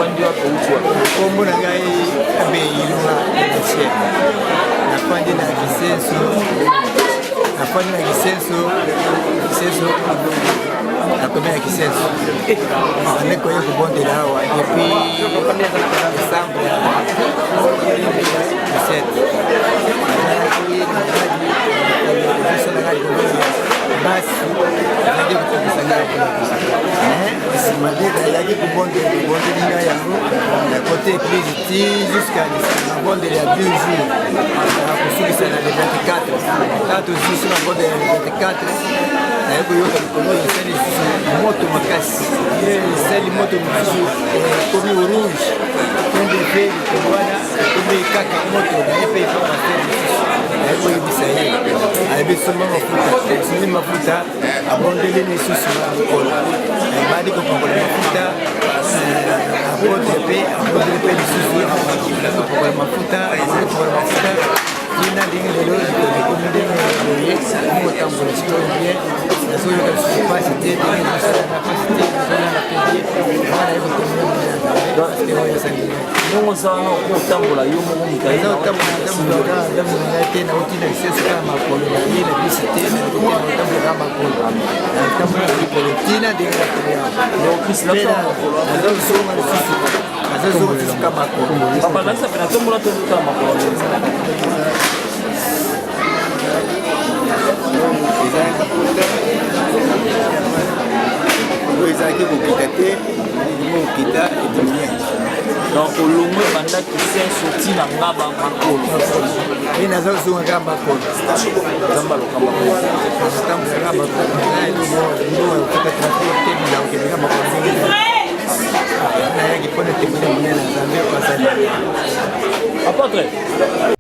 Ofandi wapi? Outi wapi? Nkombo na ngai Abe Ilunga Michel. Nafandi na Kisenso, nafandi na Kisenso, Kisenso, nakomi na Kisenso. Nde koye kobondela awa depuis décembre ya 2017. Nazalaki na maladi, ezosalaka likolo basi ezalaki kotungisa ngai. Nsima nde nayaki kobondela, bobondeli ngai yango na kote eglise ti jusqu'à mabondeli ya 2 jours, na kosukisa na le 24. Kaka tozwi mabondeli ya le 24, naye koyoka likolo esali lisusu moto makasi, esali moto mosusu, ekomi rouge kende mpe likolo wana ekomi kaka moto. Naye mpe epa pasteur mosusu, naye koyebisa ye, ayebi somba mafuta, esombi mafuta, abondeli lisusu na likolo, ebandi kopakola mafuta. Apôtre mpe abondeli mpe lisusu, kopakola mafuta, ebandi kopakola mafuta tina ndenge lelo likolo ekomi ndenge boye, kotambola sikoyo bien, nazoyoka lisusu mpasi te, ndenge ezosalanga mpasi te, nazolala mpe bien. Wana ye kotemona monene Nzambe, parce que oyo asali ngai. Ndongo oza wana, okotambola yo moko? Moto aye? Nazotambola na ngai te, nauti na Kisenso kaka makolo, naye na bisi te, nakotambola kaka makolo, natambola na likolo ntina ndenge nakomi awa. Nazozonga lisusu, nazozonga lisusu kaka makolo. Papa, lakisa mpe natombola, tozotala makolo. Oyo ezalaki kokita te, kokita edimie. Donc olongo ebanda Kisenso ntina Ngaba, makolo? Mpe nazozonga kaka makolo. Nzambe alokamba. Nazotambola kaka makolo, mbongo ya kokata transport te, nakokende kaka makolo. Ndenge nayaki mpona témoigne monene na Nzambe oyo asali. Apôtre.